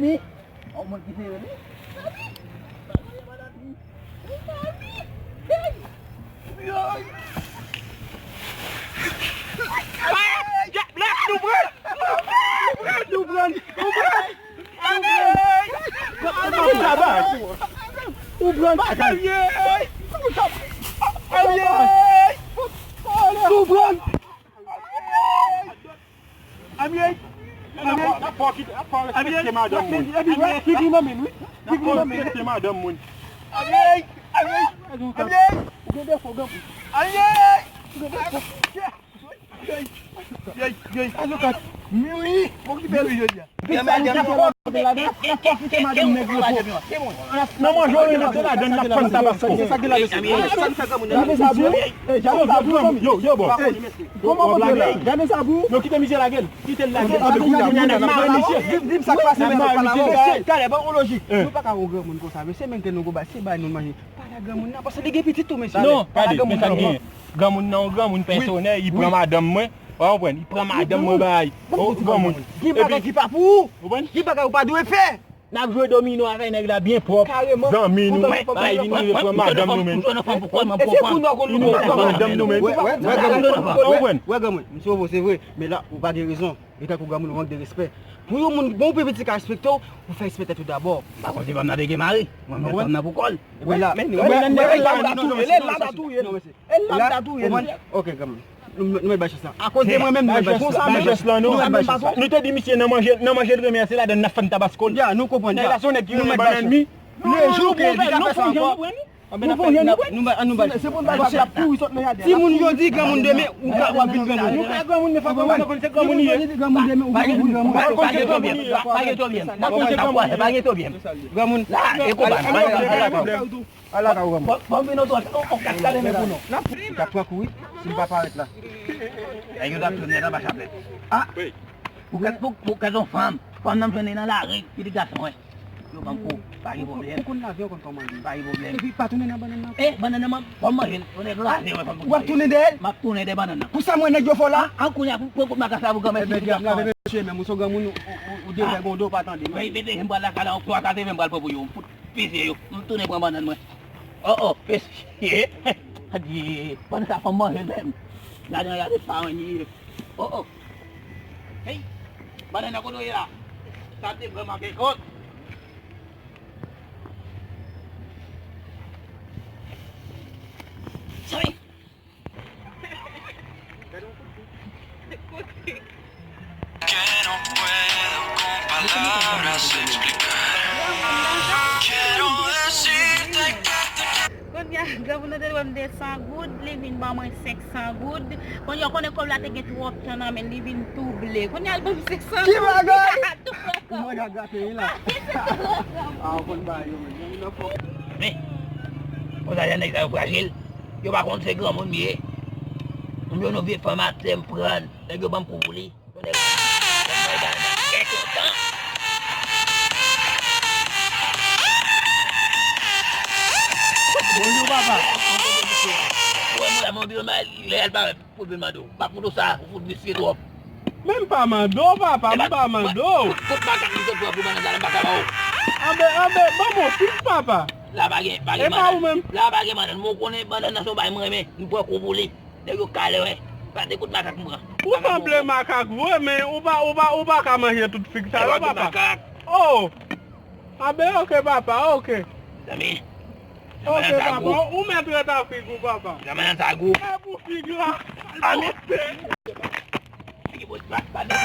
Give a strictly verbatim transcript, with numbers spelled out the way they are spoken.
Yon moun ki te rele. Samy! Samy! Samy! Hey! Hey! Ay! Ay! Ay! Nou pran! Nou pran! Nou pran! Nou pran! Ou pran bagay. Ou pran. Amyey! Amyey! N ap fè w kite, n ap fè w respekte madanm moun. Amyey! N ap fè w respekte madanm moun. Amyey! Amyey! Amyey! Ou gen defo, granmoun. Amyey! Ou gen defo. Yey, yey, yey. Azokat. Wi. Bon, ki bèl jodi a. Nan manje w, n ap fè ladann, n ap fann tabasko. Yo, yo, yo, bon. Kòman w ap lage? Gade sa pou. Yo, kite misye lage l. Kite l lage l. N ap mare misye. N ap mare misye. Talè, ban yon lojik. Nou pa ka wè yon granmoun konsa, mesye, menm ke nou gwo bay, se bay nou manje. Pale ak granmoun nan, paske li gen pitit tou, mesye. Non, pale ak granmoun nan. Granmoun nan, yon granmoun pèsonèl, li pran madanm mwen. Ou konprann? Li pran madanm mwen bay. Ou granmoun. Gen bagay ki pa pou ou. Ou konprann? Gen bagay ou pa dwe fè. N ap jwe domino avèk nèg la byen pwòp. Zanmi nou. Bay vin rive pran madanm nou menm. E se pou nou konn nou pran madanm nou menm. Ou konprann? Wè granmoun, m sove w, se vre. Men la, ou pa gen rezon. E tankou granmoun, ou mank de respè. Pou yon moun, bon, pi piti ka respekte w, ou fè respè tèt ou dabò. M pa konn si fanm nan te gen mari. Mwen, mwen, fanm nan pou kò l. Wè la. Wè la, l ap touye l. L ap touye l. L ap touye l. Ok, granmoun. Nou, nou, nou mèt bay chans la. Akoz de mwen menm, nou mèt bay chans la. Bay chans la, non. Nou mèt bay chans la. Nou te di misye nan manje, nan manje l renmen an, se ladann n ap fann tabasko l. Ya, nou konprann sa. Nèg la se yon nèg ki renmen bannann mi. Le jou ke li ka fè sa ankò. Nou bay, nou bay chans la. Timoun jodi, granmoun demen, ou ka, w ap vin granmoun. Nou pa granmoun, men fòk granmoun nan konn se granmoun li ye. Granmoun demen, ou pa vin granmoun. Pa gen pwoblèm. Pa gen pwoblèm. Pa gen pwoblèm. Granmoun. La, e konpa. Ala ka ou granmoun. Bon, bon, vin oto, on kat kale men pou nou. N ap pran kou wi, si m pa parèt la. Nèg yo t ap tounen anba chapèt. Ah! Pou kèt, pou, pou kèt yon fanm. Fanm nan m jwenn li nan lari, pitit gason, wi. Yo ban m kou, pa gen pwoblèm. Ou konn lave, ou konn kòmande. Pa gen pwoblèm. Epi pa tounen nan bannann nan. Eh, bannann nan, ban m manje l. Yon nèg raze, wi, fanm. W ap tounen dèyè l? M ap tounen dèyè bannann nan. Pou sa mwen nèg yo fè w la? An kounye a, pou, pou kout makak la, pou granmèt. Ebyen, m ap lave mesye, men m se yon granmoun, ou, ou, ou devè gen yon do pa tande. Mwen, mete m pral lakay la, yon twa katreven m pral pran pou yo. Peze yo. M tounen pran bannann mwen. Oh, oh, peze. Adye, pandan sa fanm manje menm. Gade, gade pa anyen. Oh, oh. Hey, bannann nan kote w ye la? Sa te vrèman gen kòd. Sorry. Gade yon kout kou. Kote? Que no puedo con palabras explicar. Quiero decirte que te quiero. Kounye a, granmoun nan te dwe m de san goud, li vin ban mwen senk san goud. Kounye a, w konnen kòb la te gen twòp tan nan men l, li vin tou ble. Kounye a, l ban m senk san goud. Ki bagay? Ou mwen ka grape wi la. Ah, ou konn bagay yo menm. Granmoun nan fò. Men, konsa jan nèg sa yo frajil. Yo pa konn se granmoun m ye. M jwenn yon vye fanm atè, m pran l. Nèg yo ban m kou pou li. Yon nèg bay bannann byen kontan. Bonjou, papa. Wè, mwen la, mwen vin mal, lè al parèt, pou vin mande w. Pa koute w sa, ou fout visye twòp. Men m pa mande w, papa, m pa mande w. Kout makak li sot pou bannann sa la, m pa ka ba w. Anben, anben, ban m yon fig, papa. La pa gen, pa gen bannann. E pa ou menm? La pa gen bannann. Mwen konnen bannann nan se yon bagay mwen renmen. M pran kou pou li. Nèg yo kale, wi. Gade kout makak m pran. Ou sanble makak vre, men ou pa, ou pa, ou pa ka manje tout fig sa yo, papa. Oh! Anben, ok, papa, ok. Zanmi. Ok, papa, ou mèt ret ak fig ou, papa. Granmoun nan sa gou. E pou fig la. Anben. Figi bòt, pa, pa, pa.